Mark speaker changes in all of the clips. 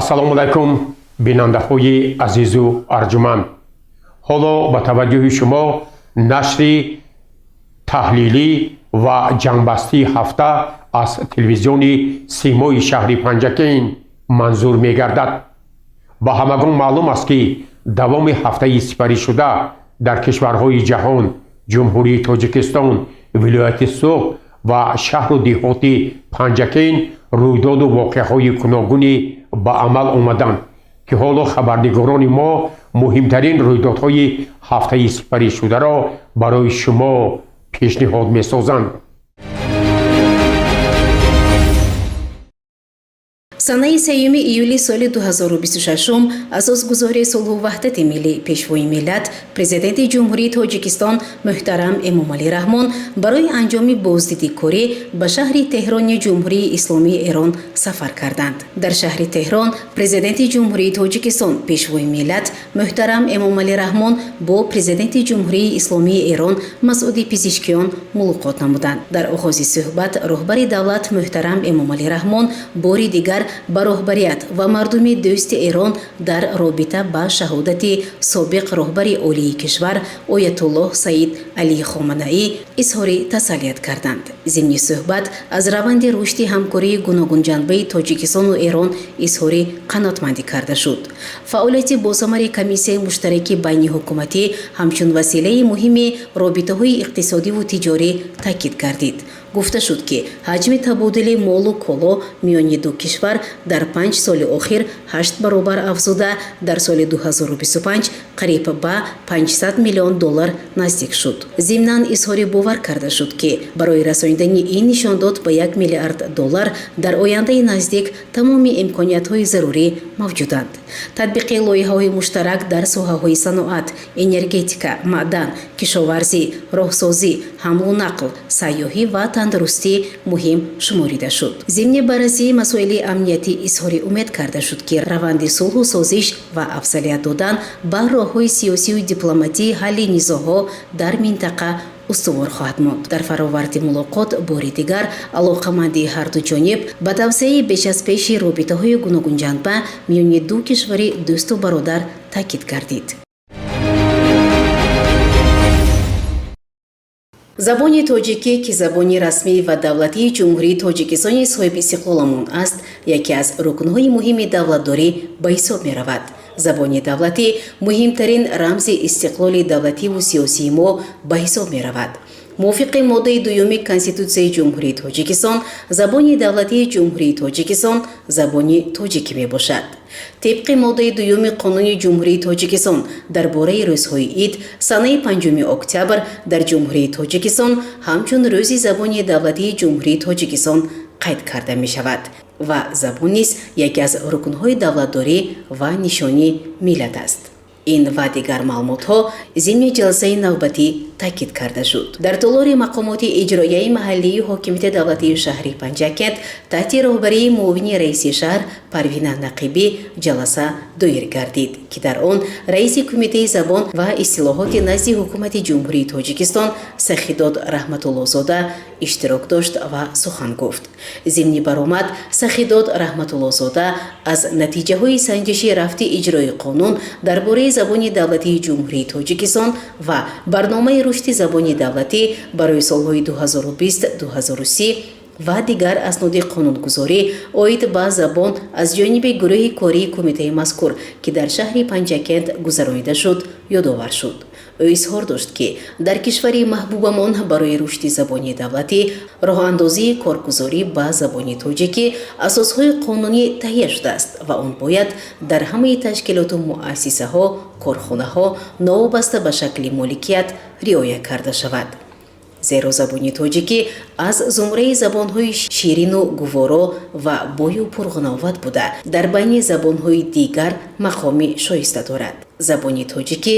Speaker 1: Ассалому алайкум, бинандаҳои азизу арҷуманд. Ҳоло ба таваҷҷӯҳи шумо нашри таҳлилӣ ва ҷамъбастии ҳафта аз телевизиони Симои шаҳри Панҷакент манзур мегардад. Ба ҳамагон маълум аст, ки давоми ҳафтаи сипаришуда дар кишварҳои ҷаҳон, Ҷумҳурии Тоҷикистон, вилояти Суғд ва шаҳру деҳоти Панҷакент рӯйдоду воқеаҳои гуногуне ба амал омаданд, ки ҳоло хабарнигорони мо муҳимтарин рӯйдодҳои ҳафтаи сипаришударо барои шумо пешниҳод месозанд.
Speaker 2: Санаи 3 июли соли 2026 асосгузори сулҳу ваҳдати миллӣ, Пешвои миллат, Президенти Ҷумҳурии Тоҷикистон муҳтарам Эмомалӣ Раҳмон барои анҷоми боздиди корӣ ба шаҳри Теҳрони Ҷумҳурии Исломии Эрон сафар карданд. Дар шаҳри Теҳрон Президенти Ҷумҳурии Тоҷикистон, Пешвои миллат муҳтарам Эмомалӣ Раҳмон бо Президенти Ҷумҳурии Исломии Эрон Масъуди Пизишкиён мулоқот намуданд. Дар оғози суҳбат роҳбари давлат муҳтарам Эмомалӣ Раҳмон бори дигар ба роҳбарият ва мардуми дӯсти Эрон дар робита ба шаҳодати собиқ роҳбари олии кишвар Оятуллоҳ Саид Алӣ Хоманаӣ изҳори тасаллият карданд. Зимни суҳбат аз раванди рушди ҳамкории гуногунҷанбаи Тоҷикистону Эрон изҳори қаноатмандӣ карда шуд. Фаъолияти босамари комиссияи муштараки байниҳукуматӣ ҳамчун василаи муҳими робитаҳои иқтисодиву тиҷорӣ таъкид гардид. Гуфта шуд, ки ҳаҷми табодули молу коло миёни ду кишвар дар 5 соли охир ҳашт баробар афзуда, дар соли 2025 қариб ба 500 миллион доллар наздик шуд. Зимнан изҳори бовар карда шуд, ки барои расонидани ин нишондод ба 1 миллиард доллар дар ояндаи наздик тамоми имкониятҳои зарурӣ мавҷуданд. Татбиқи лоиҳаҳои муштарак дар соҳаҳои саноат, энергетика, маъдан, кишоварзӣ, роҳсозӣ, ҳамлу нақл, сайёҳӣ ва тандурустӣ муҳим шуморида шуд. Зимни баррасии масоили амниятӣ изҳори умед карда шуд, ки раванди сулҳу созиш ва афзалият додан ба роҳҳои сиёсию дипломатии ҳалли низоъҳо дар минтақа устувор хоҳад монд. Дар фароварди мулоқот бори дигар алоқамандии ҳарду ҷониб ба тавсеаи беш аз пеши робитаҳои гуногунҷанба миёни ду кишвари дӯсту бародар таъкид гардид. Забони тоҷикӣ, ки забони расмӣ ва давлатии Ҷумҳурии Тоҷикистони соҳибистиқлоламон аст, яке аз рукнҳои муҳими давлатдорӣ ба ҳисоб меравад. Забони давлатӣ муҳимтарин рамзи истиқлоли давлативу сиёсии мо ба ҳисоб меравад. Мувофиқи моддаи дуюми Конститутсияи Ҷумҳурии Тоҷикистон, забони давлатии Ҷумҳурии Тоҷикистон забони тоҷикӣ мебошад. Тибқи моддаи дуюми Қонуни Ҷумҳурии Тоҷикистон дар бораи рӯзҳои ид, санаи 5 октябр дар Ҷумҳурии Тоҷикистон ҳамчун Рӯзи забони давлатии Ҷумҳурии Тоҷикистон қайд карда мешавад ва забон низ яке аз рукнҳои давлатдорӣ ва нишони миллат аст. Ин ва дигар маълумотҳо зимни ҷаласаи навбатӣ таъкид карда шуд. Дар толори мақомоти иҷроияи маҳаллии ҳокимияти давлатии шаҳри Панҷакент таҳти роҳбарии муовини раиси шаҳр Парвина Нақибӣ ҷаласа доир гардид, ки дар он раиси Кумитаи забон ва истилоҳоти назди Ҳукумати Ҷумҳурии Тоҷикистон Сахидод Раҳматуллозода иштирок дошт ва сухан гуфт. Зимни баромад Сахидод Раҳматуллозода аз натиҷаҳои санҷиши рафти иҷрои қонун дар бораи забони давлатии Ҷумҳурии Тоҷикистон ва барномаи рушди забони давлатӣ барои солҳои 2020-2030 ва дигар асноди қонунгузорӣ оид ба забон аз ҷониби гурӯҳи кории кумитаи мазкур, ки дар шаҳри Панҷакент гузаронида шуд, ёдовар шуд. Ӯ изҳор дошт, ки дар кишвари маҳбубамон барои рушди забони давлатӣ, роҳандозии коргузорӣ ба забони тоҷикӣ асосҳои қонунӣ таҳия шудааст ва он бояд дар ҳамаи ташкилоту муассисаҳо, корхонаҳо новобаста ба шакли моликият риоя карда шавад, зеро забони тоҷикӣ аз зумраи забонҳои ширину гуворо ва бою пурғановат буда, дар байни забонҳои дигар мақоми шоиста дорад. Забони тоҷикӣ,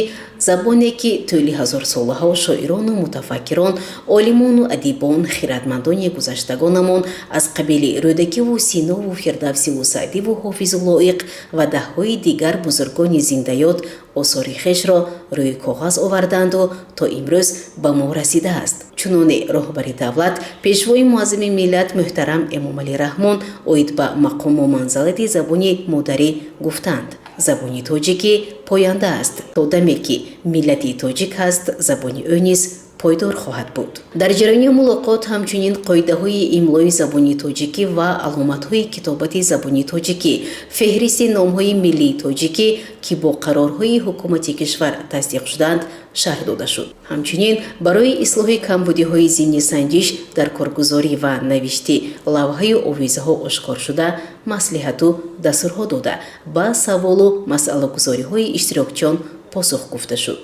Speaker 2: забоне, ки тӯли ҳазорсолаҳо шоирону мутафаккирон, олимону адибон, хиратмандони гузаштагонамон аз қабили Рӯдакиву Синову Фирдавсиву Саъдиву Ҳофизу Лоиқ ва даҳҳои дигар бузургони зиндаёд осори хешро рӯи коғаз овардаанду то имрӯз ба мо расидааст. Чуноне роҳбари давлат, Пешвои муаззами миллат муҳтарам Эмомалӣ Раҳмон оид ба мақому манзалати забони модарӣ гуфтанд: «Забони тоҷикӣ поянда аст. То даме ки миллати тоҷик ҳаст, забони ӯ низ пойдор хоҳад буд». Дар ҷараёни мулоқот ҳамчунин қоидаҳои имлои забони тоҷикӣ ва аломатҳои китобати забони тоҷикӣ, феҳристи номҳои миллии тоҷикӣ, ки бо қарорҳои ҳукумати кишвар тасдиқ шудаанд, шарҳ дода шуд. Ҳамчунин барои ислоҳи камбудиҳои зимни санҷиш дар коргузорӣ ва навишти лавҳаю овезаҳо ошкоршуда маслиҳату дастурҳо дода, ба саволу масъалагузориҳои иштирокчиён посух гуфта шуд.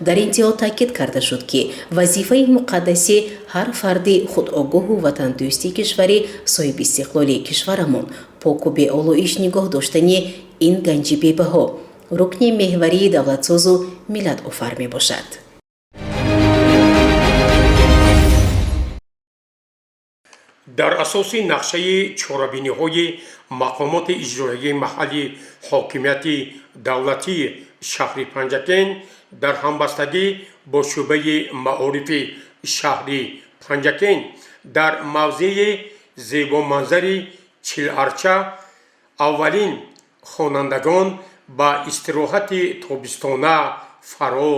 Speaker 2: Дар интиҳо таъкид карда шуд, ки вазифаи муқаддаси ҳар фарди худогоҳу ватандӯсти кишвари соҳибистиқлоли кишварамон поку беолоиш нигоҳ доштани ин ганҷи бебаҳо, рукни меҳварии давлатсозу миллатофар мебошад.
Speaker 1: Дар асоси нақшаи чорабиниҳои мақомоти иҷроияи маҳалли ҳокимияти давлатии шаҳри Панҷакент дар ҳамбастагӣ бо шӯъбаи маорифи шаҳри Панҷакент дар мавзеи зебоманзари Чиларча аввалин хонандагон ба истироҳати тобистона фаро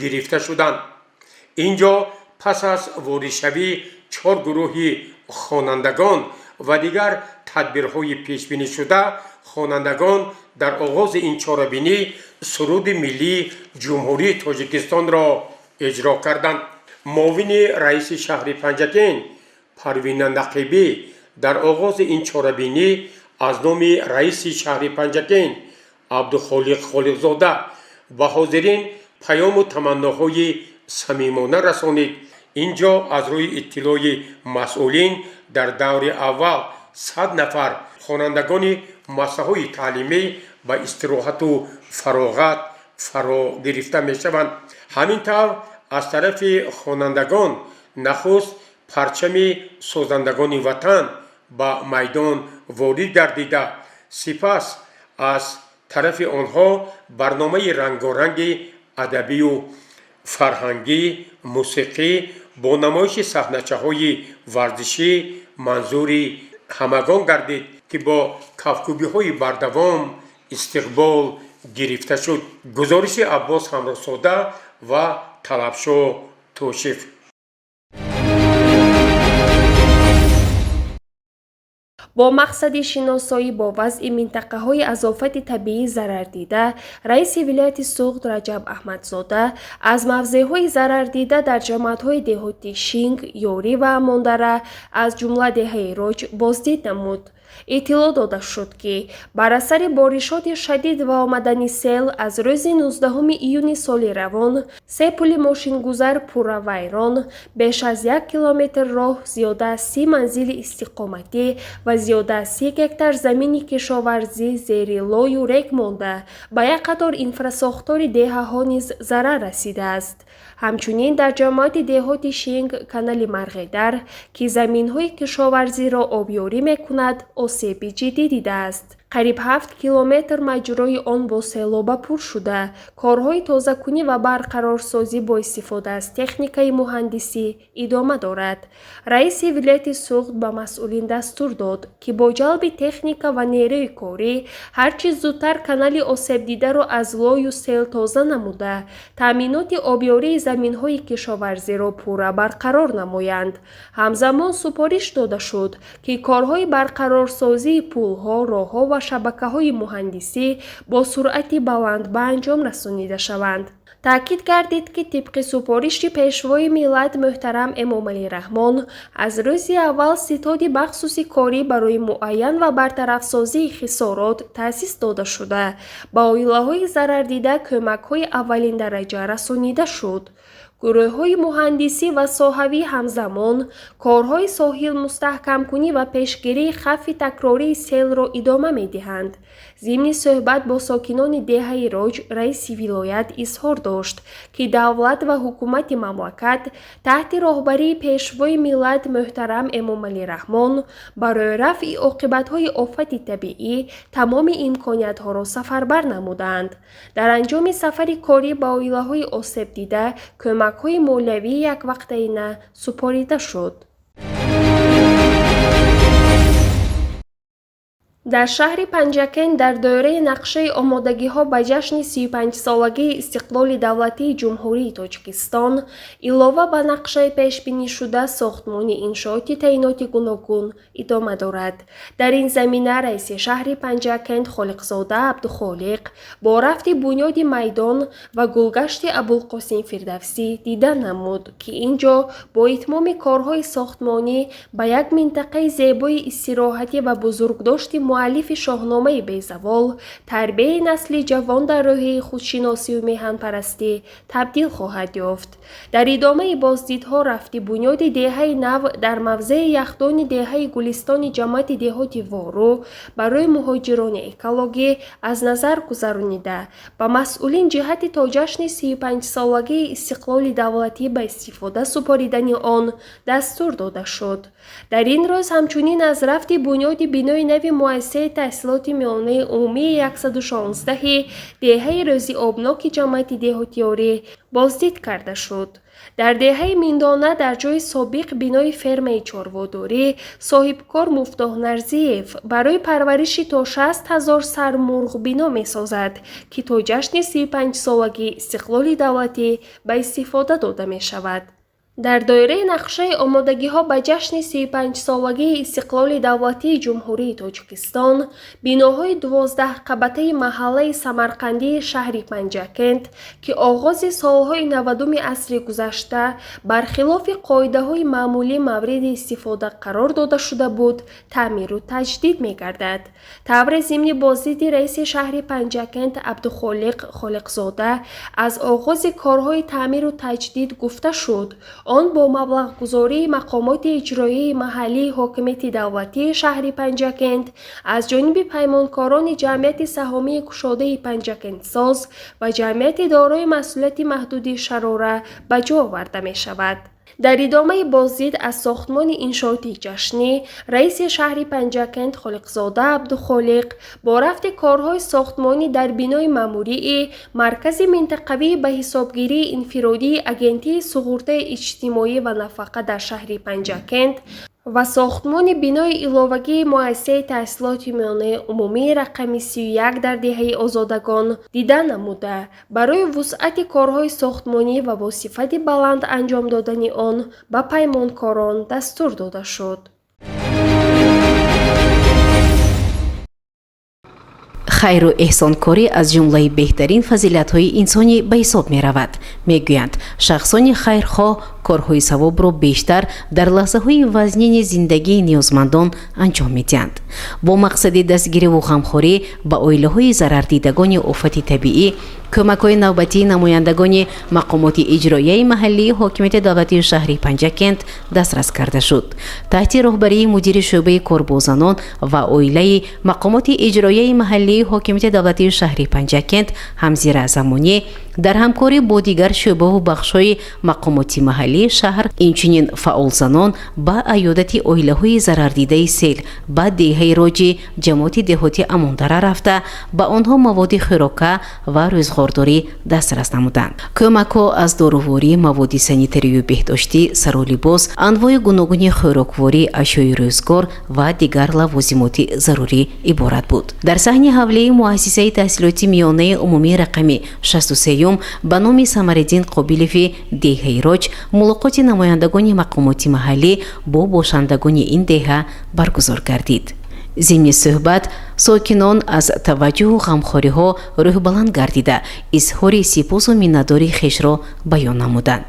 Speaker 1: гирифта шуданд. Ин ҷо пас аз воридшавии чор гурӯҳи хонандагон ва дигар тадбирҳои пешбинишуда, хонандагон дар оғози ин чорабинӣ суруди миллии Ҷумҳурии Тоҷикистонро иҷро карданд. Муовини раиси шаҳри Панҷакент Парвина Нақибӣ дар оғози ин чорабинӣ аз номи раиси шаҳри Панҷакент Абдухолиқ Холиқзода ба ҳозирин паёму таманноҳои самимона расонид. Ин ҷо аз рӯи иттилои масъулин дар даври аввал 100 нафар хонандагони муассисаҳои таълимӣ ба истироҳату фароғат фаро гирифта мешаванд. Ҳамин тавр, аз тарафи хонандагон нахуст парчами созандагони ватан ба майдон ворид гардида, сипас аз тарафи онҳо барномаи рангоранги адабию фарҳангӣ, мусиқӣ бо намоиши саҳначаҳои варзишӣ манзури ҳамагон гардид, ки бо кафкӯбиҳои бардавом истиқбол гирифта шуд. Гузориши Аббос Ҳамроҳзода ва Талабшо Тошев.
Speaker 3: Бо мақсади шиносоӣ бо вазъи минтақаҳои аз офати табиӣ зарардида, раиси вилояти Суғд Раҷаб Аҳмадзода аз мавзеъҳои зарардида дар ҷамоатҳои деҳоти Шинг, Ёрӣ ва Мондара, аз ҷумла деҳаи Роҷ боздид намуд. Иттилоъ дода шуд, ки бар асари боришоти шадид ва омадани сел аз рӯзи 19 июни соли равон се пули мошингузар пурра вайрон, беш аз 1 километр роҳ, зиёда аз 30 манзили истиқоматӣ ва зиёда аз 30 гектар замини кишоварзӣ зери лою рег монда, ба як қатор инфрасохтори деҳаҳо низ зарар расидааст. Ҳамчунин дар ҷамоати деҳоти Шинг канали Марғедар, ки заминҳои кишоварзиро обёрӣ мекунад, осеби ҷиддӣ дидааст. Қариб 7 километр маҷрои он бо селоба пур шуда, корҳои тозакунӣ ва барқарорсозӣ бо истифода аз техникаи муҳандисӣ идома дорад. Раиси вилояти Суғд ба масъулин дастур дод, ки бо ҷалби техника ва нерӯи корӣ ҳарчи зудтар канали осебдидаро аз лою сел тоза намуда, таъминоти обёрии заминҳои кишоварзиро пурра барқарор намоянд. Ҳамзамон супориш дода шуд, ки корҳои барқарорсозии пулҳо, роҳҳо ва шабакаҳои муҳандисӣ бо суръати баланд ба анҷом расонида шаванд. Таъкид гардид, ки тибқи супориши Пешвои миллат муҳтарам Эмомалӣ Раҳмон аз рӯзи аввал ситоди махсуси корӣ барои муайян ва бартарафсозии хисорот таъсис дода шуда, ба оилаҳои зарардида кӯмакҳои аввалиндараҷа расонида шуд. Гурӯҳҳои муҳандисӣ ва соҳавӣ ҳамзамон корҳои соҳилмустаҳкамкунӣ ва пешгирии хавфи такрории селро идома медиҳанд. Зимни суҳбат бо сокинони деҳаи Роҷ, раиси вилоят изҳор дошт, ки давлат ва ҳукумати мамлакат таҳти роҳбарии Пешвои миллат муҳтарам Эмомалӣ Раҳмон барои рафъи оқибатҳои офати табиӣ тамоми имкониятҳоро сафарбар намуданд. Дар анҷоми сафари корӣ ба оилаҳои осебдида кӯмакҳои молиявии яквақтаина супорида шуд. Дар шаҳри Панҷакент дар доираи нақшаи омодагиҳо ба ҷашни 35-солагии истиқлоли давлатии Ҷумҳурии Тоҷикистон илова ба нақшаи пешбинишуда сохтмони иншооти таъиноти гуногун идома дорад. Дар ин замина раиси шаҳри Панҷакент Холиқзода Абдухолиқ бо рафти бунёди майдон ва гулгашти Абулқосим Фирдавсӣ дида намуд, ки ин ҷо бо итмоми корҳои сохтмонӣ ба як минтақаи зебои истироҳатӣ ва бузургдошти муаллифи Шоҳномаи безавол, тарбияи насли ҷавон дар рӯҳияи худшиносию меҳанпарастӣ табдил хоҳад ёфт. Дар идомаи боздидҳо рафти бунёди деҳаи нав дар мавзеи яхдони деҳаи Гулистони ҷамоати деҳоти Вору барои муҳоҷирони экологӣ аз назар гузаронида, ба масъулин ҷиҳати то ҷашни 35-солагии истиқлоли давлатӣ ба истифода супоридани он дастур дода шуд. Дар ин рӯз ҳамчунин аз рафти бунёди бинои нави муассисаи таҳсилоти миёнаи умумии 116 деҳаи Рӯзиобноки ҷамоати деҳотиёрӣ боздид карда шуд. Дар деҳаи Миндона дар ҷои собиқ бинои фермаи чорводорӣ соҳибкор Муфтоҳ Нарзиев барои парвариши то 60 ҳазор сар мурғ бино месозад, ки то ҷашни 35-солагии истиқлоли давлатӣ ба истифода дода мешавад. Дар доираи нақшаи омодагиҳо ба ҷашни 35-солагии истиқлоли давлатии Ҷумҳурии Тоҷикистон биноҳои 12-қабатаи маҳаллаи Самарқандии шаҳри Панҷакент, ки оғози солҳои 90-уми асри гузашта бархилофи қоидаҳои маъмулӣ мавриди истифода қарор дода шуда буд, таъмиру таҷдид мегардад. Тавре зимни боздиди раиси шаҳри Панҷакент Абдухолиқ Холиқзода аз оғози корҳои таъмиру таҷдид гуфта шуд, он бо маблағгузории мақомоти иҷроияи маҳаллии ҳокимияти давлатии шаҳри Панҷакент аз ҷониби паймонкорони ҷамъияти саҳомии кушодаи Панҷакентсоз ва ҷамъияти дорои масъулияти маҳдуди Шарора ба ҷо оварда мешавад. Дар идомаи боздид аз сохтмони иншооти ҷашнӣ раиси шаҳри Панҷакент Холиқзода Абдухолиқ бо рафти корҳои сохтмонӣ дар бинои маъмурии Маркази минтақавии ба ҳисобгирии инфиродии Агентии суғуртаи иҷтимоӣ ва нафақа дар шаҳри Панҷакент ва сохтмони бинои иловагии муассисаи таҳсилоти миёнаи умумии рақами 31 дар деҳаи Озодагон дида намуда, барои вусъати корҳои сохтмонӣ ва бо сифати баланд анҷом додани он ба паймонкорон дастур дода шуд.
Speaker 2: Хайру эҳсонкорӣ аз ҷумлаи беҳтарин фазилатҳои инсонӣ ба ҳисоб меравад. Мегӯянд, шахсони хайрхоҳ корҳои савобро бештар дар лаҳзаҳои вазнини зиндагии ниёзмандон анҷом медиҳанд. Бо мақсади дастгириву ғамхорӣ ба оилаҳои зарардидагони офати табиӣ кӯмакҳои навбатии намояндагони мақомоти иҷроияи маҳаллии ҳокимияти давлатии шаҳри Панҷакент дастрас карда шуд. Таҳти роҳбарии мудири шӯъбаи корбозанон ва оилаи мақомоти иҷроияи маҳаллии ҳокимияти давлатии шаҳри Панҷакент Ҳамзира Замонӣ дар ҳамкорӣ бо дигар шӯъбаву бахшҳои мақомоти маҳаллии шаҳр, инчунин фаъолзанон ба аёдати оилаҳои зарардидаи сел ба деҳаи Роҷи ҷамоати деҳоти Амондара рафта, ба онҳо маводи хӯрока ва рӯзғордорӣ дастрас намуданд. Кӯмакҳо аз доруворӣ, маводи санитарию беҳдоштӣ, сару либос, анвои гуногуни хӯрокворӣ, ашёи рӯзгор ва дигар лавозимоти зарурӣ иборат буд. Дар саҳни ҳавлии муассисаи таҳсилоти миёнаи умумии рақами 63-юм ба номи Самариддин Қобилеви деҳаи Роҷ мулоқоти намояндагони мақомоти маҳаллӣ бо бошандагони ин деҳа баргузор гардид. Зимни суҳбат сокинон аз таваҷҷӯҳу ғамхориҳо рӯҳбаланд гардида, изҳори сипосу миннатдории хешро баён намуданд.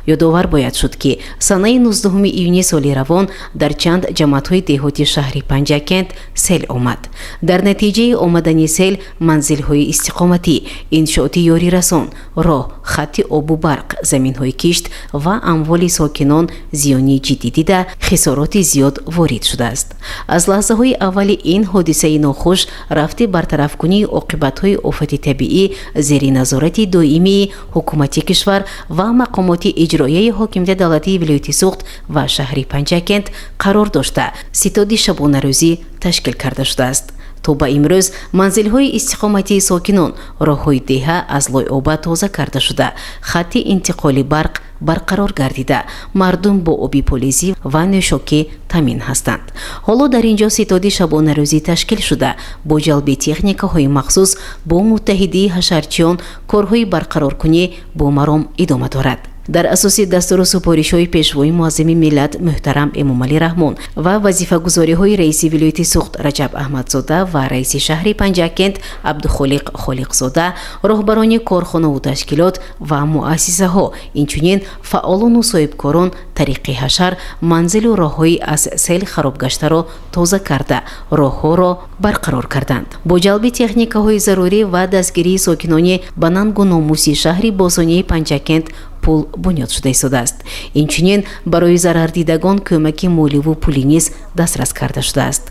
Speaker 2: Ёдовар бояд шуд, ки санаи 19 июни соли равон дар чанд ҷамоатҳои деҳоти шаҳри Панҷакент сел омад. Дар натиҷаи омадани сел манзилҳои истиқоматӣ, иншооти ёрирасон, роҳ, хатти обу барқ, заминҳои кишт ва амволи сокинон зиёни ҷиддӣ дида, хисороти зиёд ворид шудааст. Аз лаҳзаҳои аввали ин ҳодисаи нохуш рафти бартарафкунии оқибатҳои офати табиӣ зери назорати доимии ҳукумати кишвар ва мақомоти иҷроияи ҳокимияти давлатии вилояти Суғд ва шаҳри Панҷакент қарор дошта, ситоди шабонарӯзӣ ташкил карда шудааст. То ба имрӯз манзилҳои истиқоматии сокинон, роҳҳои деҳа аз лойоба тоза карда шуда, хатти интиқоли барқ барқарор гардида, мардум бо оби полизӣ ва нӯшокӣ таъмин ҳастанд. Ҳоло дар ин ҷо ситоди шабонарӯзӣ ташкил шуда, бо ҷалби техникаҳои махсус, бо муттаҳидии ҳашарчиён корҳои барқароркунӣ бо маром идома дорад. Дар асоси дастуру супоришҳои Пешвои муаззами миллат муҳтарам Эмомалӣ Раҳмон ва вазифагузориҳои раиси вилояти Суғд Раҷаб Аҳмадзода ва раиси шаҳри Панҷакент Абдухолиқ Холиқзода, роҳбарони корхонаву ташкилот ва муассисаҳо, инчунин фаъолону соҳибкорон тариқи ҳашар манзилу роҳҳои аз сел харобгаштаро тоза карда, роҳҳоро барқарор карданд. Бо ҷалби техникаҳои зарурӣ ва дастгирии сокинони ба нангу номуси шаҳри босонии Панҷакент пул бунёд шуда истодааст. Инчунин барои зарардидагон кӯмаки моливу пулӣ низ дастрас карда шудааст.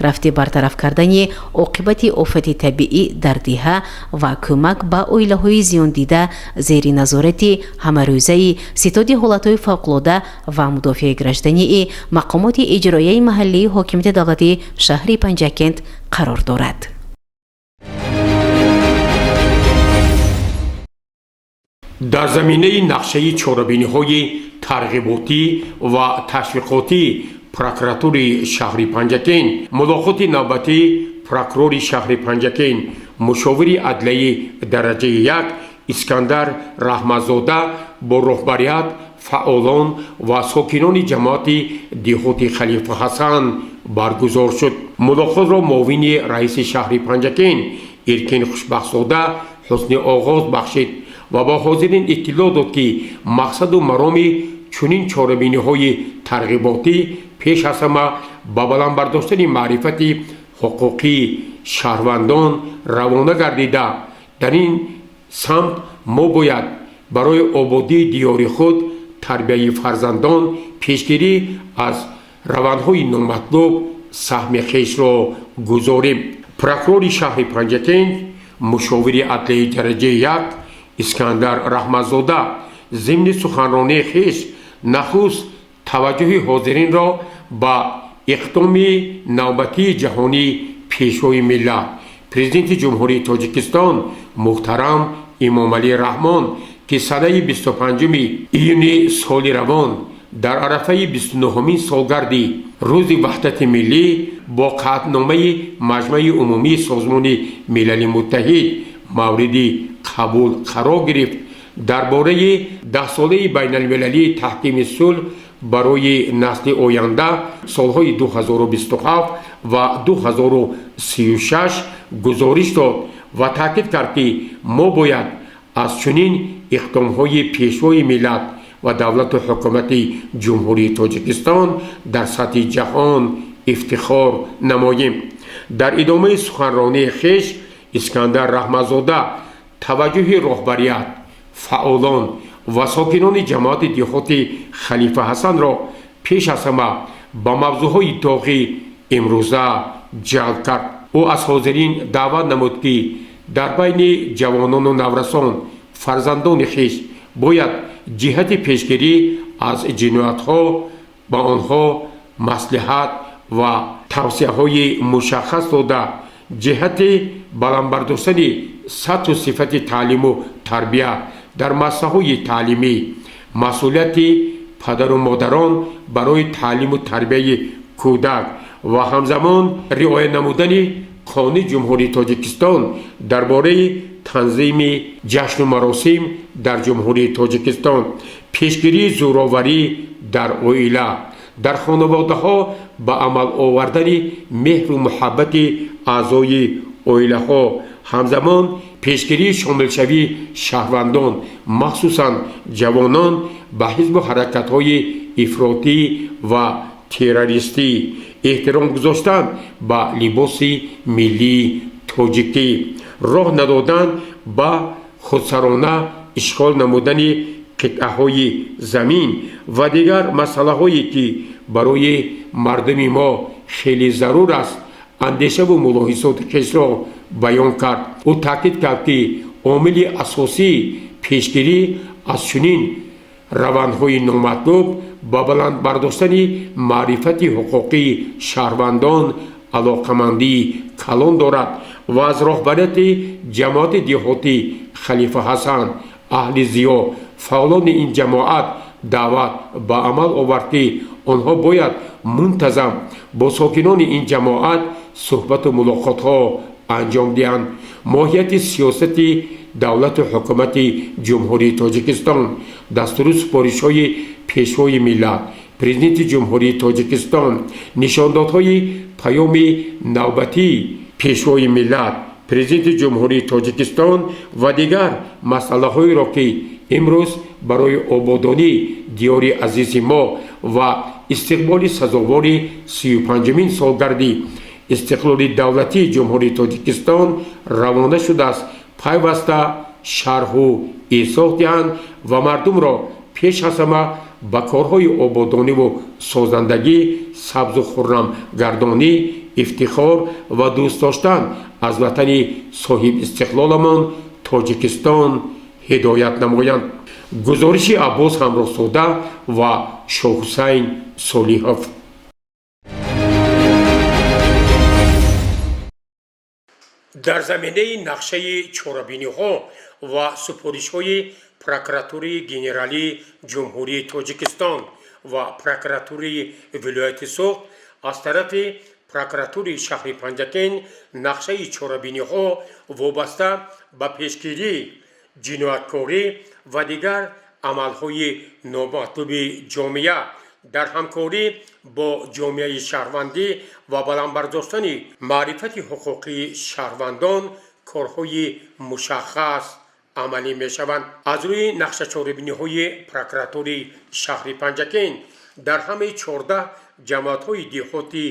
Speaker 2: Рафти бартараф кардани оқибати офати табиӣ дар деҳа ва кӯмак ба оилаҳои зиёндида зери назорати ҳамарӯзаи ситоди ҳолатҳои фавқулода ва мудофиаи граждании мақомоти иҷроияи маҳаллии ҳокимияти давлатии шаҳри Панҷакент қарор дорад.
Speaker 1: Дар заминаи нақшаи чорабиниҳои тарғиботӣ ва ташвиқотӣ прокуратураи шаҳри Панҷакент мулоқоти навбатии прокурори шаҳри Панҷакент, мушовири адлияи дараҷаи як Искандар Раҳматзода бо роҳбарият, фаъолон ва сокинони ҷамоати деҳоти Халифа Ҳасан баргузор шуд. Мулоқотро муовини раиси шаҳри Панҷакент Эркин Хушбахтзода ҳусни оғоз бахшид ва ба ҳозирин иттилоъ дод, ки мақсаду мароми чунин чорабиниҳои тарғиботӣ пеш аз ҳама ба баланд бардоштани маърифати ҳуқуқии шаҳрвандон равона гардида, дар ин самт мо бояд барои ободии диёри худ, тарбияи фарзандон, пешгирӣ аз равандҳои номатлуб саҳми хешро гузорем. Прокурори шаҳри Панҷакент, мушовири адлияи дараҷаи як Искандар Раҳматзода зимни суханронии хеш нахуст таваҷҷӯҳи ҳозиринро ба иқдоми навбатии ҷаҳонии Пешвои миллат, Президенти Ҷумҳурии Тоҷикистон муҳтарам Эмомалӣ Раҳмон, ки санаи 25 июни соли равон дар арафаи 29-ҳумин солгарди Рӯзи Ваҳдати Миллӣ бо қатъномаи Маҷмаи Умумии Созмони Милали Муттаҳид мавриди қабул қарор гирифт, дар бораи даҳсолаи байналмилалии таҳкими сулҳ барои насли оянда, солҳои 2027 ва 2036 гузориш дод ва таъкид кард, ки мо бояд аз чунин иқдомҳои Пешвои миллат ва давлату ҳукумати Ҷумҳурии Тоҷикистон дар сатҳи ҷаҳон ифтихор намоем. Дар идомаи суханронии хеш Искандар Раҳматзода таваҷҷӯҳи роҳбарият, фаъолон ва сокинони ҷамоати деҳоти Халифа Ҳасанро пеш аз ҳама ба мавзӯъҳои доғи имрӯза ҷалб кард. Ӯ аз ҳозирин даъват намуд, ки дар байни ҷавонону наврасон, фарзандони хеш бояд ҷиҳати пешгирӣ аз ҷиноятҳо ба онҳо маслиҳат ва тавсияҳои мушаххас дода, ҷиҳати баланд бардоштани сатҳу сифати таълиму тарбия дар муассисаҳои таълимӣ, масъулияти падару модарон барои таълиму тарбияи кӯдак ва ҳамзамон риоя намудани Қонуни Ҷумҳурии Тоҷикистон дар бораи танзими ҷашну маросим дар Ҷумҳурии Тоҷикистон, пешгирии зӯроварӣ дар оила, дар хонаводаҳо ба амал овардани меҳру муҳаббати аъзои оилаҳо, Ҳамзамон пешгирии шомилшавии шаҳрвандон, махсусан ҷавонон, ба ҳизбу ҳаракатҳои ифротӣ ва террористӣ, эҳтиром гузоштан ба либоси миллии тоҷикӣ, роҳ надодан ба худсарона ишғол намудани қитъаҳои замин ва дигар масъалаҳое, ки барои мардуми мо хеле зарур аст, андешаву мулоҳизоти хешро баён кард. Ӯ таъкид кард, ки омили асосии пешгирӣ аз чунин равандҳои номатлуб ба баланд бардоштани маърифати ҳуқуқии шаҳрвандон алоқамандии калон дорад ва аз роҳбарияти ҷамоати деҳотӣ Халифа Ҳасан, аҳли зиё, фаъолони ин ҷамоат даъват ба амал овард, ки онҳо бояд мунтазам бо сокинони ин ҷамоат суҳбату мулоқотҳо анҷом диҳанд, моҳияти сиёсати давлату ҳукумати Ҷумҳурии Тоҷикистон, дастуру супоришҳои Пешвои миллат, Президенти Ҷумҳурии Тоҷикистон, нишондодҳои Паёми навбатии Пешвои миллат, Президенти Ҷумҳурии Тоҷикистон ва дигар масъалаҳоеро, ки имрӯз барои ободонии диёри азизи мо ва истиқболи сазовори 35-умин солгарди истиқлоли давлатии Ҷумҳурии Тоҷикистон равона шудааст, пайваста шарҳу изоҳ диҳанд ва мардумро пеш аз ҳама ба корҳои ободониву созандагӣ, сабзу хуррамгардонӣ, ифтихор ва дӯст доштан аз ватани соҳибистиқлоламон Тоҷикистон ҳидоят намоянд. Гузориши Аббос Ҳамроҳзода ва Шоҳҳусайн Солиҳов. Дар заминаи нақшаи чорабиниҳо ва супоришҳои Прокуратураи Генералии Ҷумҳурии Тоҷикистон ва Прокуратураи вилояти Суғд, аз тарафи Прокуратураи шаҳри Панҷакент нақшаи чорабиниҳо вобаста ба пешгирии ҷинояткорӣ ва дигар амалҳои номатлуби ҷомеа дар ҳамкорӣ бо ҷомеаи шаҳрвандӣ ва баланд бардоштани маърифати ҳуқуқии шаҳрвандон корҳои мушаххас амалӣ мешаванд. Аз рӯи нақшачорабиниҳои Прокуратураи шаҳри Панҷакент дар ҳамаи 14 ҷамоатҳои деҳоти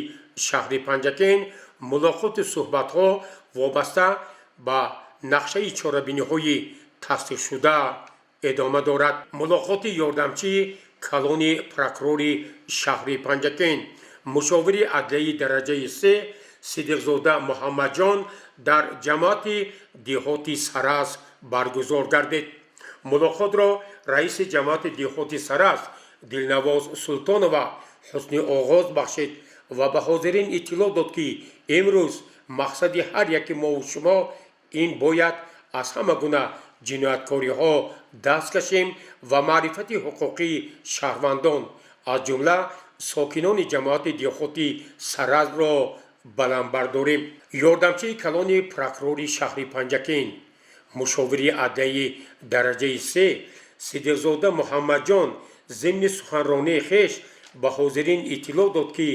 Speaker 1: шаҳри Панҷакент мулоқоту суҳбатҳо вобаста ба нақшаи чорабиниҳои тасдиқшуда идома дорад. Мулоқоти ёрдамчии калони прокурори шаҳри Панҷакент, мушовири адлияи дараҷаи се Сидиқзода Муҳаммадҷон дар ҷамоати деҳоти Сараз баргузор гардид. Мулоқотро раиси ҷамоати деҳоти Сараз Дилнавоз Султонова ҳусни оғоз бахшид ва ба ҳозирин иттилоъ дод, ки имрӯз мақсади ҳар яки мову шумо ин бояд аз ҳама гуна ҷинояткориҳо даст кашем ва маърифати ҳуқуқии шаҳрвандон, аз ҷумла сокинони ҷамоати деҳоти Саразро баланд бардорем. Ёрдамчии калони прокурори шаҳри Панҷакент, мушовири адлияи дараҷаи се Сидиқзода Муҳаммадҷон зимни суханронии хеш ба ҳозирин иттилоъ дод, ки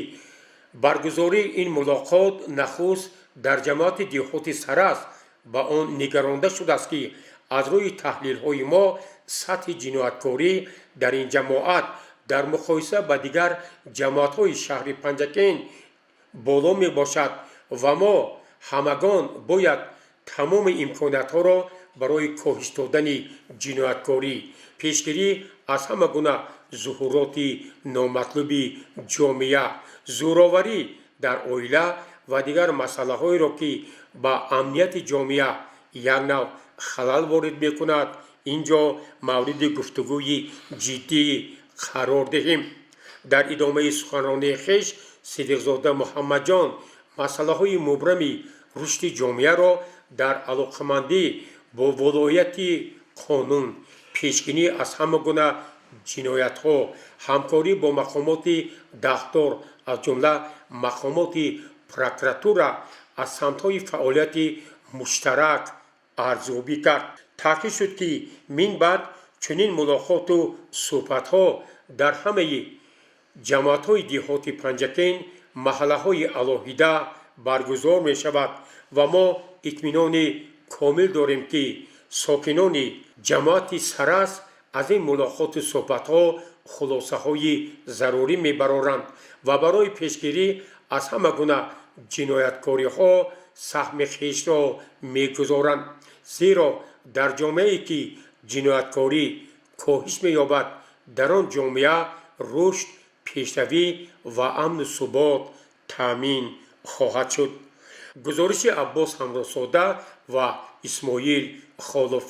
Speaker 1: баргузории ин мулоқот нахуст дар ҷамоати деҳоти Сараз ба он нигаронда шудааст, ки аз рӯи таҳлилҳои мо сатҳи ҷинояткорӣ дар ин ҷамоат дар муқоиса ба дигар ҷамоатҳои шаҳри Панҷакент боло мебошад ва мо ҳамагон бояд тамоми имкониятҳоро барои коҳиш додани ҷинояткорӣ, пешгирӣ аз ҳама гуна зуҳуроти номатлуби ҷомеа, зӯроварӣ дар оила ва дигар масъалаҳоеро, ки ба амнияти ҷомеа як нав халал ворид мекунад, ин ҷо мавриди гуфтугӯи ҷиддӣ қарор диҳем. Дар идомаи суханронии хеш Сидиқзода Муҳаммадҷон масъалаҳои мубрами рушди ҷомеаро дар алоқамандӣ бо волояти қонун, пешгирӣ аз ҳама гуна ҷиноятҳо, ҳамкорӣ бо мақомоти дахлдор, аз ҷумла мақомоти прокуратура, аз самтҳои фаъолияти муштарак арзёбӣ кард. Таъкид шуд, ки мин баъд чунин мулоқоту суҳбатҳо дар ҳамаи ҷамоатҳои деҳоти Панҷакент, маҳаллаҳои алоҳида баргузор мешавад ва мо итминони Комил дорем, ки сокинони ҷамоати Сарас аз ин мулоқоту суҳбатҳо хулосаҳои зарурӣ мебароранд ва барои пешгирӣ аз ҳама гуна ҷинояткориҳо саҳми хешро мегузоранд, зеро дар ҷомеае, ки ҷинояткорӣ коҳиш меёбад, дар он ҷомеа рушд, пешравӣ ва амну субот таъмин хоҳад шуд. Гузориши Аббос Ҳамроҳзода ва Исмоил Холов.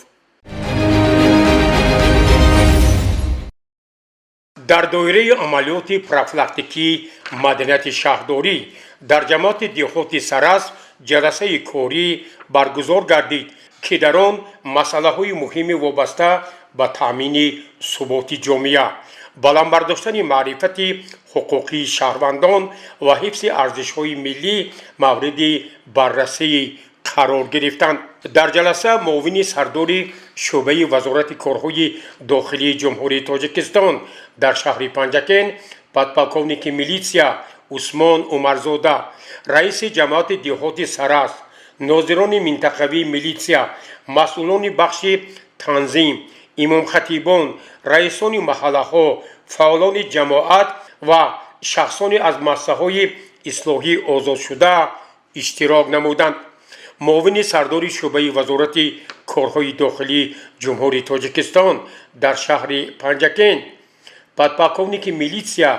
Speaker 1: Дар доираи амалиёти профилактикии маданияти шаҳрдорӣ дар ҷамоати деҳоти Сарас ҷаласаи корӣ баргузор гардид, ки дар он масъалаҳои муҳими вобаста ба таъмини суботи ҷомеа, баланд бардоштани маърифати ҳуқуқии шаҳрвандон ва ҳифзи арзишҳои миллӣ мавриди баррасӣ қарор гирифтанд. Дар ҷаласа муовини сардори шӯъбаи Вазорати корҳои дохилии Ҷумҳурии Тоҷикистон дар шаҳри Панҷакент, подполковники милитсия Усмон Умарзода, раиси ҷамоати деҳоти Сарас, нозирони минтақавии милитсия, масъулони бахши танзим, имомхатибон, раисони маҳаллаҳо, фаъолони ҷамоат ва шахсони аз муассисаҳои ислоҳӣ озодшуда иштирок намуданд. Муовини сардори шӯъбаи Вазорати корҳои дохилии Ҷумҳурии Тоҷикистон дар шаҳри Панҷакент, подполковники милитсия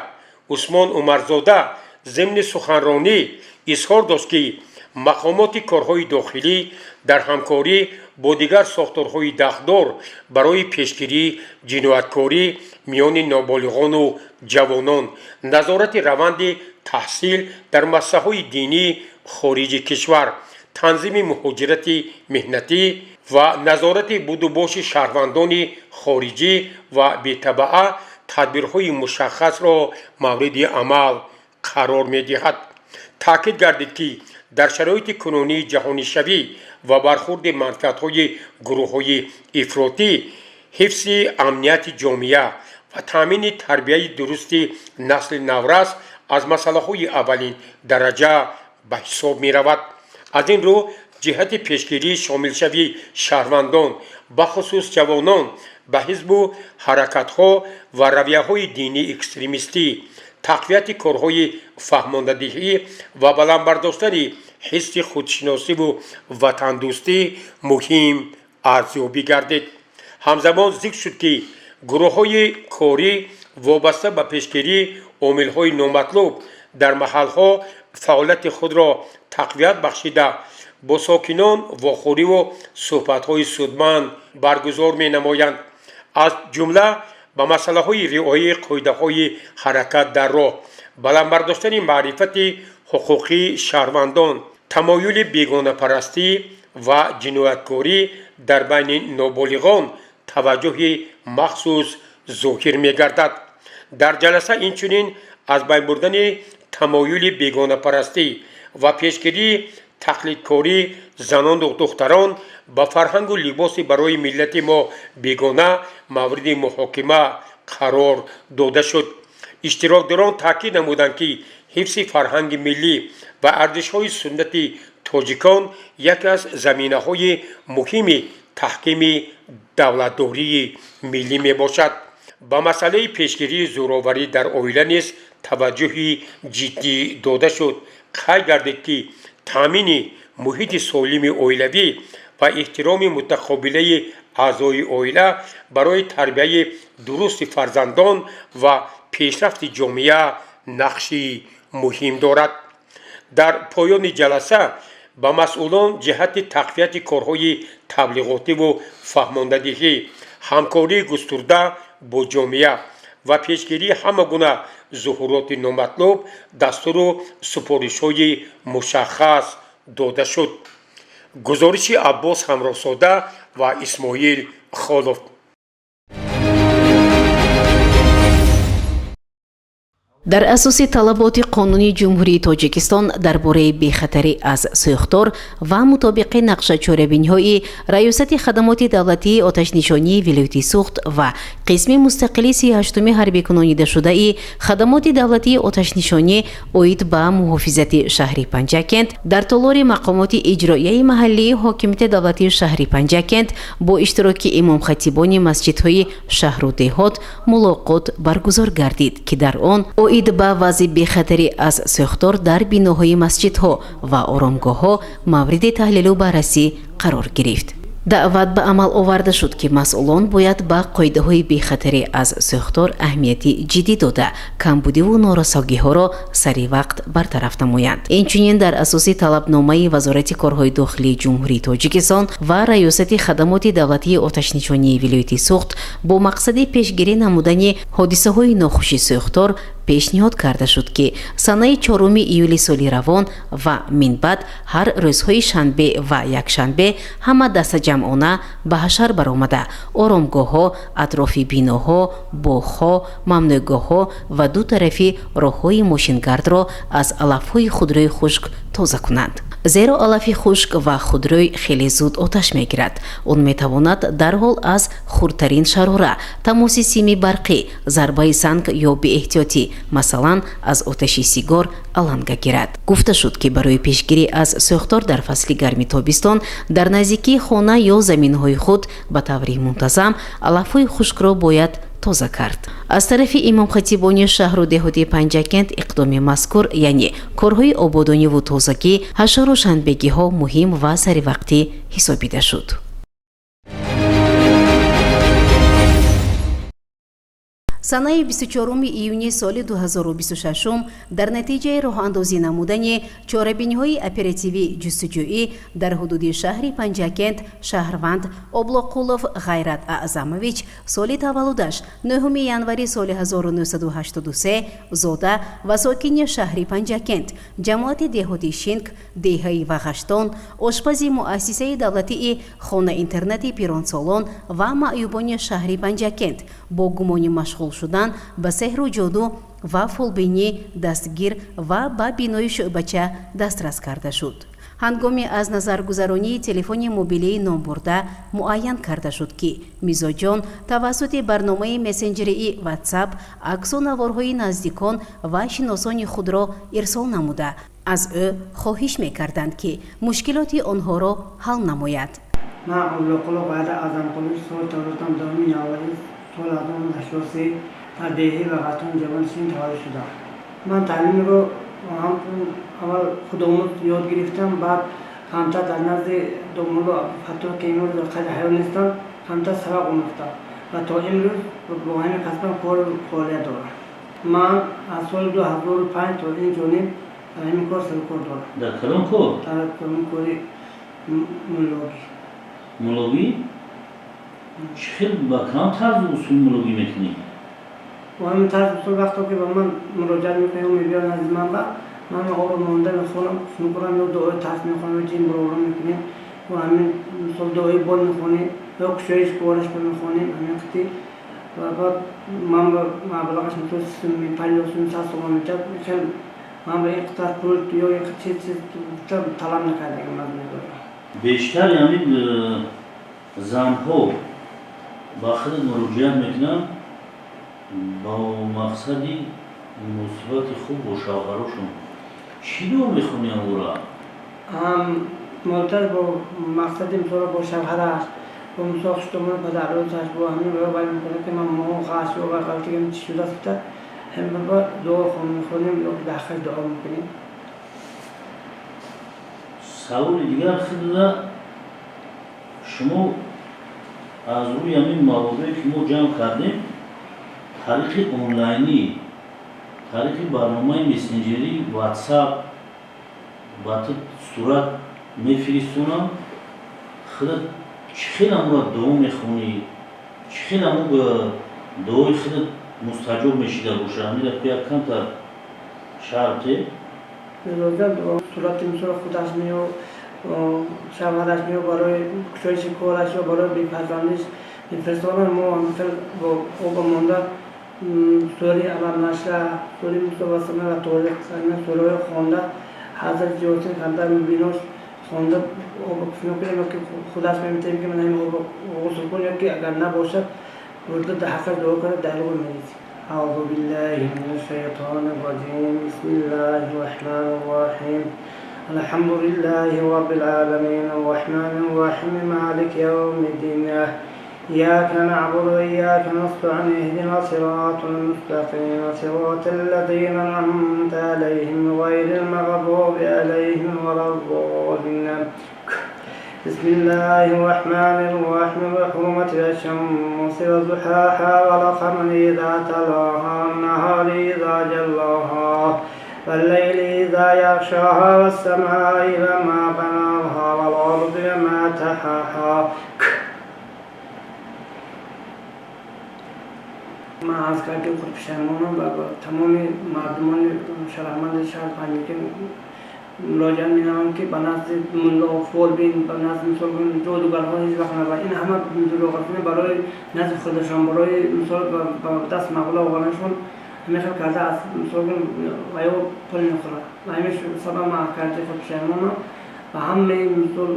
Speaker 1: Усмон Умарзода зимни суханронӣ изҳор дошт, ки мақомоти корҳои дохилӣ дар ҳамкорӣ бо дигар сохторҳои дахлдор барои пешгирии ҷинояткорӣ миёни ноболиғону ҷавонон, назорати раванди таҳсил дар муассисаҳои динии хориҷи кишвар, танзими муҳоҷирати меҳнатӣ ва назорати будубоши шаҳрвандони хориҷӣ ва бетабаа тадбирҳои мушаххасро мавриди амал қарор медиҳад. Таъкид гардид, ки дар шароити кунунии ҷаҳонишавӣ ва бархурди манфиатҳои гурӯҳҳои ифротӣ, ҳифзи амнияти ҷомеа ва таъмини тарбияи дурусти насли наврас аз масъалаҳои аввалин дараҷа ба ҳисоб меравад. Аз ин рӯ, ҷиҳати пешгирии шомилшавии шаҳрвандон, бахусус ҷавонон, ба ҳизбу ҳаракатҳо ва равияҳои динии экстремистӣ, тақвияти корҳои фаҳмондадиҳӣ ва баланд бардоштани ҳисси худшиносиву ватандӯстӣ муҳим арзёбӣ гардид. Ҳамзамон зикр шуд, ки гурӯҳҳои корӣ вобаста ба пешгирии омилҳои номатлуб дар маҳалҳо фаъолияти худро тақвият бахшида, бо сокинон вохӯриву суҳбатҳои судманд баргузор менамоянд. Аз ҷумла ба масъалаҳои риояи қоидаҳои ҳаракат дар роҳ, баланд бардоштани маърифати ҳуқуқии шаҳрвандон, тамоюли бегонапарастӣ ва ҷинояткорӣ дар байни ноболиғон таваҷҷӯҳи махсус зоҳир мегардад. Дар ҷаласа инчунин аз байн бурдани тамоюли бегонапарастӣ ва пешгирии тақлидкории занону духтарон ба фарҳангу либоси барои миллати мо бегона мавриди муҳокима қарор дода шуд. Иштирокдорон таъкид намуданд, ки ҳифзи фарҳанги миллӣ ва арзишҳои суннати тоҷикон яке аз заминаҳои муҳими таҳкими давлатдории миллӣ мебошад. Ба масъалаи пешгирии зӯроварӣ дар оила низ таваҷҷӯҳи ҷиддӣ дода шуд. Қайд гардид, ки таъмини муҳити солими оилавӣ ва эҳтироми мутақобилаи аъзои оила барои тарбияи дурусти фарзандон ва пешрафти ҷомеа нақши муҳим дорад. Дар поёни ҷаласа ба масъулон ҷиҳати тақвияти корҳои таблиғотиву фаҳмондадиҳӣ, ҳамкории густурда бо ҷомеа ва пешгирии ҳама гуна зуҳуроти номатлуб дастуру супоришҳои мушаххас дода шуд. Гузориши Аббос Ҳамроҳзода ва Исмоил Холов.
Speaker 2: Дар асоси талаботи қонуни Ҷумҳурии Тоҷикистон дар бораи бехатарӣ аз сӯхтор ва мутобиқи нақшачорабиниҳои Раёсати хадамоти давлатии оташнишонии вилояти Суғд ва қисми мустақили 38-уми ҳарбикунонидашудаи хадамоти давлатии оташнишонӣ оид ба муҳофизати шаҳри Панҷакент, дар толори мақомоти иҷроияи маҳаллии ҳокимияти давлатии шаҳри Панҷакент бо иштироки имомхатибони масҷидҳои шаҳру деҳот мулоқот баргузор гардид, ки дар он оид ба вазъи бехатарӣ аз сӯхтор дар биноҳои масҷидҳо ва оромгоҳҳо мавриди таҳлилу баррасӣ қарор гирифт. Даъват ба амал оварда шуд, ки масъулон бояд ба қоидаҳои бехатарӣ аз сӯхтор аҳамияти ҷиддӣ дода, камбудиву норасогиҳоро сари вақт бартараф намоянд. Инчунин, дар асоси талабномаи Вазорати корҳои дохилии Ҷумҳурии Тоҷикистон ва Раёсати хадамоти давлатии оташнишонии вилояти Суғд бо мақсади пешгирӣ намудани ҳодисаҳои нохуши сӯхтор пешниҳод карда шуд, ки санаи 4 июли соли равон ва минбаъд ҳар рӯзҳои шанбе ва якшанбе ҳама дастаҷамъона ба ҳашар баромада, оромгоҳҳо, атрофи биноҳо, боғҳо, мамнӯъгоҳҳо ва ду тарафи роҳҳои мошингардро аз алафҳои худрӯи хушк тоза кунанд, зеро алафи хушк ва худрӯй хеле зуд оташ мегирад. Он метавонад дарҳол аз хурдтарин шарора, тамоси сими барқӣ, зарбаи санг ё беэҳтиётӣ, масалан, аз оташи сигор аланга гирад. Гуфта шуд, ки барои пешгирӣ аз сӯхтор дар фасли гарми тобистон дар наздикии хона ё заминҳои худ ба таври мунтазам алафҳои хушкро бояд тоза кард. Аз тарафи имомхатибони шаҳру деҳоти Панҷакент иқдоми мазкур, яъне корҳои ободониву тозагӣ, ҳашару шанбегиҳо муҳим ва саривақтӣ ҳисобида шуд. Санаи 24 июни соли 2026 дар натиҷаи роҳандозӣ намудани чорабиниҳои оперативӣ ҷустуҷӯӣ дар ҳудуди шаҳри Панҷакент шаҳрванд Облоқулов Ғайрат Аъзамович, соли таваллудаш 9 январи соли 1983, зода ва сокини шаҳри Панҷакент, ҷамоати деҳоти Шинк, деҳаи Вағаштон, ошпази муассисаи давлатии хона-интернати пиронсолон ва маъюбони шаҳри Панҷакент, бо гумони машғул шудан ба сеҳру ҷоду ва фолбинӣ дастгир ва ба бинои шӯъбача дастрас карда шуд. Ҳангоми аз назаргузаронии телефони мобилии номбурда муайян карда шуд, ки мизоҷон тавассути барномаи мессенҷерии WhatsApp аксу наворҳои наздикон ва шиносони худро ирсол намуда, аз ӯ хоҳиш мекарданд, ки мушкилоти онҳоро ҳал намояд.
Speaker 4: Ман Облоқулов Ғайрат Аъзамқулович, соли таваллудам 2 январи соли 1983, дар деҳаи Вағаштон, ҷамоати Шинк таваллуд шудам. Ман таълимро аввал худомӯз ёд гирифтам, баъд камтар дар назди домулло Абдуфаттоҳ, ки имрӯз дар қайди ҳаёт нестанд, камтар сабақ омӯхтам ва то имрӯз бо ҳамин касбам кору фаъолият дорам. Ман аз соли 2005 то ин ҷониб дар ҳамин кор сарукор дорам.
Speaker 5: Дар кадом кор?
Speaker 4: Дар кадом кори муллогӣ.
Speaker 5: Муллогӣ? Чӣ хел, ба кадом тарзу усул муллогӣ мекунӣ?
Speaker 4: Бо ҳамин тарз усул, вақто ки ба ман муроҷиат мекунем, мебиёд назди ман, ба ман ором монда мехонам, мекунам, ё дуои тарс мехонам, ё ҷин бароварда мекунем, ё ҳамин мисол дуои бол мехонем, ё кушоиш кораш ба мехонем, ҳамин қити. Ва баъд ман ба маблағаш мисол 30 сум, 50 сум, 100 сомон метиҳад. Хел ман ба ин қадар пул ё ин чиз чиз талаб накардагам аз мезоҷон.
Speaker 5: Бештар ҳамин занҳо ба худат муроҷиат мекунанд бо мақсади муносибати хуб бо шавҳарошон. Чӣ дуо мехонӣ ӯра?
Speaker 4: Модаташ бо мақсади мисол бо шавҳараш, бо мисол хуштомони падарӯзаш, бо ҳамин вай мекунад, ки ман мо ғаш ё вай ғалтигам чӣ шудааст гуфта, ҳамин ба дуо мехонем ё дар ҳаққаш дуо мекунем.
Speaker 5: Саволи дигар: худда шумо аз рӯи ҳамин маводое, ки мо ҷамъ кардем, тариқи онлайнӣ, тариқи барномаи мессенҷерӣ WhatsApp ба ту сурат мефиристонам, худат чӣ хел амура дуо мехонӣ, чӣ хел аму дуои худат мустаҷоб мешида боша, ҳамира як камтар шарҳ де.
Speaker 4: Мезоҷон сурати мисол худаш меё шавҳараш меё барои кушоиши кораш ё барои бефарзандиш мефиристонанд. Мо ҳамихел бо оба монда Сураи Алам нашраҳ, сураи Мусо ва сама ва Ториқ, сураҳои хонда, Ҳазрати Ёсин камтар бинош хонда, об кунем ё ки худаш мемитем, ки ман ҳамин об ғусл кун, ё ки агар набошад, бурда ҳаққаш дуо карда, далго мерезем. أعوذ بالله من الشيطان الرجيم. بسم الله الرحمن الرحيم. الحمد لله رب العالمين، الرحمن الرحيم، مالك يوم الدين. إياك نعبد وإياك نستعين. اهدنا الصراط المستقيم، صراط الذين أنعمت عليهم، غير المغضوب عليهم ولا الضالين. بسم الله الرحمن الرحيم. بحرمة الشمس وضحاها، والقمر إذا تلاها، والنهار إذا جلاها، والليل إذا يغشاها، والسماء وما بناها، والأرض وما طحاها. Ман аз карди худ пушаймонам ва ба тамоми мардумони шарафманди шаҳр Панҷакент муроҷиат менамоям, ки ба назди мулло, фолбин, ба назди, мисол, ҷодугарҳо ҳеҷ вақт набаранд. Ин ҳама дурӯғафинӣ барои назди худашон, барои, мисол, ба даст мағлуб оварданашон ҳамин хел карда, аз, мисол, ва ё пул мехӯрад. Ва ҳамин сабаб ман аз карди худ пушаймонам ва ҳамаи, мисол,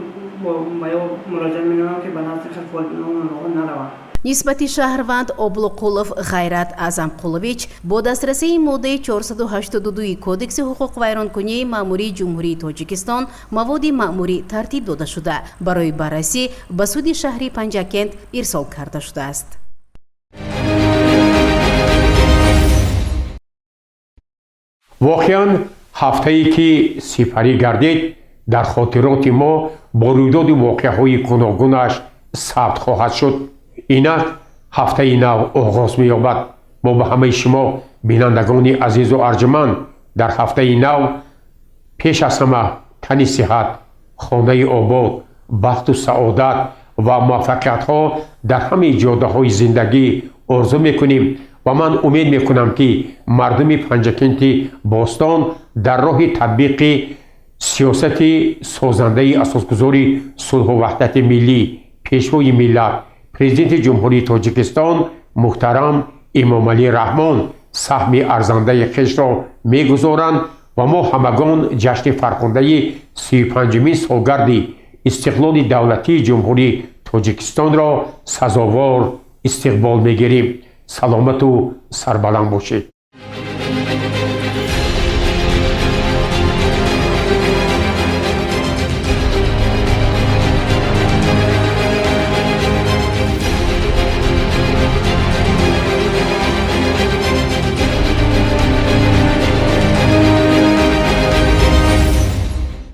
Speaker 4: ба ё муроҷиат менамоям, ки ба назди хел фолбинҳо, муллоҳо нараванд.
Speaker 2: Нисбати шаҳрванд Облуқулов Ғайрат Аъзамқулович бо дастрасии моддаи 482 Кодекси ҳуқуқвайронкунии маъмурии Ҷумҳурии Тоҷикистон маводи маъмурӣ тартиб дода шуда, барои баррасӣ ба суди шаҳри Панҷакент ирсол карда шудааст.
Speaker 1: Воқеан, ҳафтае ки сипарӣ гардид, дар хотироти мо бо рӯйдоди воқеаҳои гуногунаш сабт хоҳад шуд. Инак ҳафтаи нав оғоз меёбад. Мо ба ҳамаи шумо, бинандагони азизу арҷуманд, дар ҳафтаи нав пеш аз ҳама тани сиҳат, хонаи обод, бахту саодат ва муваффақиятҳо дар ҳамаи ҷодаҳои зиндагӣ орзу мекунем ва ман умед мекунам, ки мардуми Панҷакенти бостон дар роҳи татбиқи сиёсати созандаи асосгузори сулҳу ваҳдати миллӣ, Пешвои миллат, Президенти Ҷумҳурии Тоҷикистон муҳтарам Эмомалӣ Раҳмон саҳми арзандаи хешро мегузоранд ва мо ҳамагон ҷашни фархундаи 35-умин солгарди истиқлоли давлатии Ҷумҳурии Тоҷикистонро сазовор истиқбол мегирем. Саломату сарбаланд бошед.